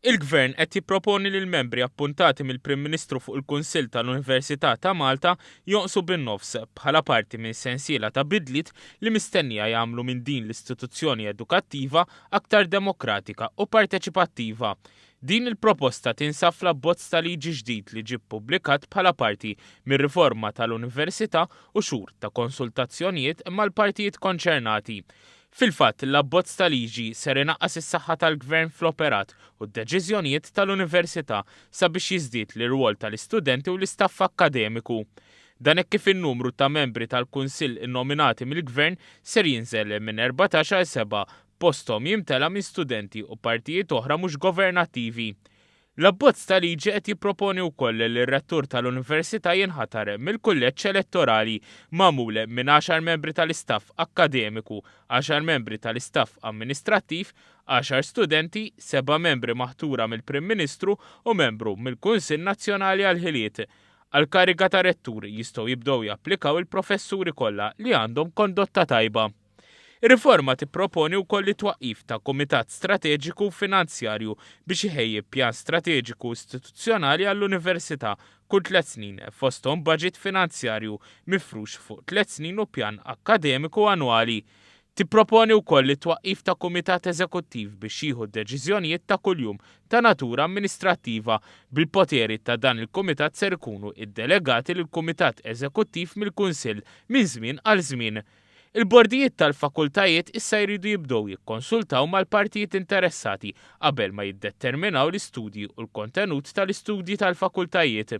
Il-Gvern qed jipproponi li l-membri appuntati mill-Prim Ministru fuq il-Kunsill tal-Università ta' Malta jonqsu bin-nofs bħala parti minn sensiela ta' bidliet li mistennija jagħmlu minn din l-istituzzjoni edukattiva aktar demokratika u parteċipattiva. Din il-proposta tinsab fl-abbozz ta' liġi ġdid li ġie ppubblikat bħala parti mir-riforma tal-Università u xhur ta' konsultazzjonijiet mal-partijiet konċernati. Fil-fatt, l-abbozz ta' liġi ser inaqqas is-saħħa tal-Gvern fl-operat u d-deċiżjonijiet tal-Università sabiex jiżdied l-irwol tal-istudenti u l-istaff akkademiku. Dan hekk kif in-numru ta' membri tal-Kunsill innominati mill-Gvern ser jinżel minn 14 għal sebgħa, posthom jimtela minn studenti u partijiet oħra mhux governattivi. L-abbozz ta' liġi qed jipproponi wkoll li r-rettur tal-Università jinħatar mill-kulleġġ elettorali magħmul minn għaxar membri tal-istaff akkademiku, għaxar membri tal-istaff amministrattiv, għaxar studenti, seba' membri maħtura mill-Prim Ministru u membru mill-Kunsill Nazzjonali għall-Ħiliet. Għall-kariga ta' rettur jistgħu jibdew japplikaw il-professuri kollha li għandhom kondotta tajba. Ir-riforma tipproponi wkoll it-twaqqif ta' Kumitat Strateġiku Finanzjarju biex iħejji pjan strateġiku istituzzjonali għall-Università kull tliet snin, fosthom baġit finanzjarju mifrux fuq tliet snin u pjan akkademiku annwali. Tipproponi wkoll it-twaqqif ta' Kumitat Eżekuttiv biex jieħu deċiżjonijiet ta' kuljum ta' natura amministrattiva, bil-poteri ta' dan il-kumitat ser ikunu ddelegati lill-Kumitat Eżekuttiv mill-Kunsill minn żmien għal żmien. Il-bordijiet tal-fakultajiet issa jridu jibdew jikkonsultaw mal-partijiet interessati qabel ma jiddetterminaw l-istudji u l-kontenut tal-istudji tal-fakultajiet.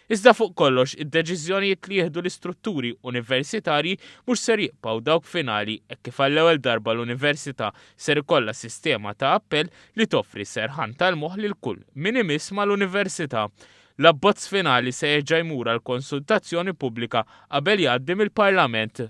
Iżda fuq kollox, id-deċiżjonijiet li jieħdu l-istrutturi universitarji mhux ser jibqgħu dawk finali hekk kif għall-ewwel darba l-Università ser ikollha sistema ta' appell li toffri serħan tal-moħħ lil kull min imiss mal-Università. L-abbozz finali se jerġa' jmur għal konsultazzjoni pubblika qabel jgħaddi mill-Parlament.